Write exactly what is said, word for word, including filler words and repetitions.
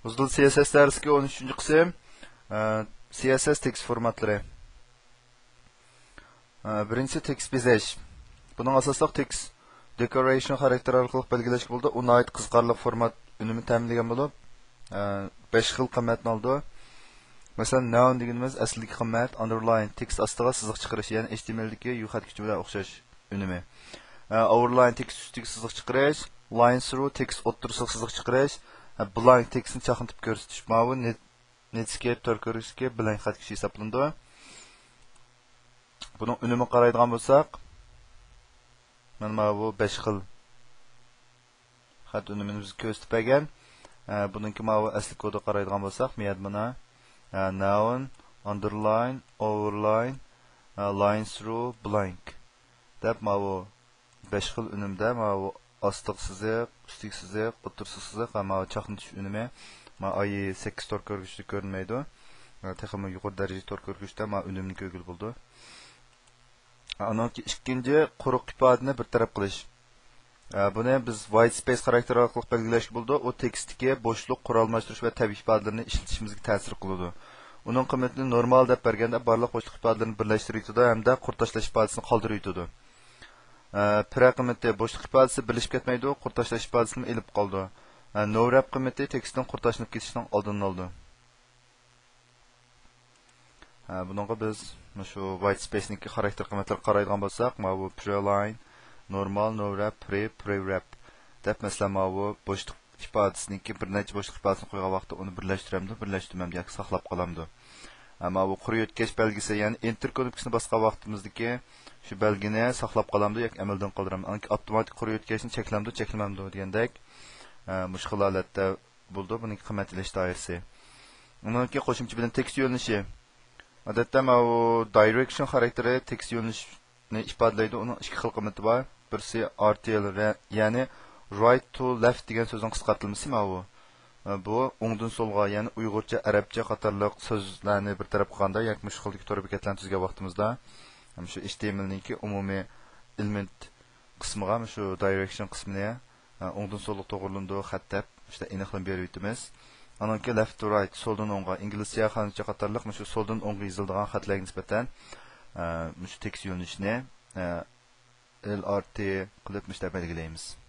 بۇزۇلدى سى ئېس ئېس دەرسلىكى ئون ئۈچىنچى قىسىم. ئە، سى ئېس ئېس تېكىست فورماتلىرى. ئە، بىرىنچىسى تېكىست بېزەش. بۇنىڭ ئاساسلىق تېكىست دېكورېيشن خاراكتېرى ئارقىلىق بەلگىلەشكە بولىدۇ. ئۇ ناھايىتى قىزىقارلىق فورمات ئۈنۈمى تەمىنلىگەن بولۇپ، ئە، بەش خىل قىممەتنى ئالىدۇ. مەسىلەن، ناۋن دېگىنىمىز ئەسلىدىكى قىممەت، ئاندېرلاين تېكىست ئاستىغا سىزىق چىقىرىش، يەنى ئېچ تى ئېم ئېل دىكى يۇ خەت كۈچى بىلەن ئوخشاش ئۈنۈمى. ئە، ئوۋېرلاين تېكىست ئۈستىگە سىزىق چىقىرىش، لاين سرۇ تېكىست ئوتتۇرىسىغا سىزىق چىقىرىش، ئە، بلانك تېكىستنى چاقنىتىپ كۆرسىتىش. ماۋۇ نېت-، نېتسكېپ تور كۆرگۈچىدىكى بلانك خەت كۈچى ھېسابلىنىدۇ. بۇنىڭ ئۈنۈمىگە قارايدىغان بولساق، مانا ماۋۇ بەش خىل خەت ئۈنۈمىنى بىزگە كۆرسىتىپ بەرگەن. ئە، بۇنىڭكى ماۋۇ ئەسلى كودىغا قارايدىغان بولساق، مۇ يەردە مانا، ئە، ناۋن، ئاندېرلاين، ئوۋېرلاين، ئە، لاين سرۇ، بلانك دەپ ماۋۇ بەش خىل ئۈنۈمدە ماۋۇ ئاستىغا سىزىق، ئۈستىگە سىزىق، ئوتتۇرىسىغا سىزىق ۋە ماۋۇ چاقنىتىش ئۈنۈمى. ماۋۇ ئايى سەككىز تور كۆرگۈچتە كۆرۈنمەيدۇ. ئە، تېخىمۇ يۇقىرى دەرىجىلىك تور كۆرگۈچتە ماۋۇ ئۈنۈمنى كۆرگىلى بولىدۇ. ئانىڭكى ئىككىنچى، قۇرۇق ئىپادىنى بىر تەرەپ قىلىش. ئە، بۇنى بىز ۋايت سپېيس خاراكتېرى ئارقىلىق بەلگىلەشكە بولىدۇ. ئۇ تېكىستتىكى بوشلۇق، قورالماشتۇرۇش ۋە تەبىئىي ئىپادىلىرىنى ئىشلىتىشىمىزگە تەسىر قىلىدۇ. ئۇنىڭ قىممىتىنى نورمال دەپ بەرگەندە بارلىق بوشلۇق ئىپادىلىرىنى بىرلەشتۈرۈۋېتىدۇ ھەمدە قۇر تاشلاش ئىپادىسىنى قالدۇرۇۋېتىدۇ. ئە، پرە قىممىتى بوشلۇق ئىپادىسى بىرلىشىپ كەتمەيدۇ، قۇر تاشلاش ئىپادىسىنى ئېلىپ قالىدۇ. ئە، نوۋرەپ قىممىتى تېكىستنىڭ قۇر تاشلىنىپ كېتىشىنىڭ ئالدىنى ئالىدۇ. ھە، بۇنىڭغا بىز مۇشۇ ۋايت سپېيسنىڭكى خاراكتېر قىممەتلىرىگە قارايدىغان بولساق، ماۋۇ پرەلاين، نورمال، نوۋرەپ، پرى، پرىرەپ دەپ، مەسىلەن، ماۋۇ بوشلۇق ئىپادىسىنىڭكى بىر نەچچە بوشلۇق ئىپادىسىنى قويغان ۋاقىتتا ئۇنى بىرلەشتۈرەمدۇ، بىرلەشتۈرمەمدۇ ياكى ساقلاپ قالامدۇ؟ ھە، ماۋۇ قۇر يۆتكەش بەلگىسى، يەنى ئېنتېر كۇنۇپكىسىنى باسقان ۋاقتىمىزدىكى شۇ بەلگىنى ساقلاپ قالامدۇ ياكى ئەمەلدىن قالدۇرامدۇ؟ ئانكى ئاپتوماتىك قۇر يۆتكەشنى چەكلەمدۇ، چەكلىمەمدۇ دېگەندەك، ئە، مۇشۇ خىل ھالەتتە بولىدۇ. بۇنىڭكى قىممەت ئېلىش دائىرىسى. ئۇنىڭكى قوشۇمچە بىلەن تېكىست يۆنىلىشى. ئادەتتە ماۋۇ دايرېكشن خاراكتېرى تېكىست يۆنىلىشنى ئىپادىلەيدۇ. ئۇنىڭ ئىككى خىل قىممىتى بار. بىرسى ئار تى ئېل، يەنى رايت تو لېفت دېگەن سۆزنىڭ قىسقارتىلمىسى ماۋۇ. بۇ ئوڭدىن سولغا، يەنى ئۇيغۇرچە، ئەرەبچە قاتارلىق سۆزلەرنى بىر تەرەپ قىلغاندا ياكى مۇشۇ خىلدىكى تور بېكەتلەرنى تۈزگەن ۋاقتىمىزدا، مۇشۇ ئېچ تى ئېم ئېلنىڭكى ئومۇمىي ئېلېمېنت قىسمىغا مۇشۇ دايرېكشن قىسمىنى، ئە، ئوڭدىن سولغا توغرىلىنىدۇ، خەت دەپ، مۇشۇنداق ئېنىقلىما بېرىۋېتىمىز. ئانىڭكى لېفت تو رايت، سولدىن ئوڭغا، ئىنگلىزچە، خەنزۇچە قاتارلىق مۇشۇ سولدىن ئوڭغا يېزىلىدىغان خەتلەرگە نىسبەتەن، ئە، مۇشۇ تېكىست يۆنىلىشىنى، ئە، ئېل ئار تى قىلىپ مۇشۇنداق بەلگىلەيمىز.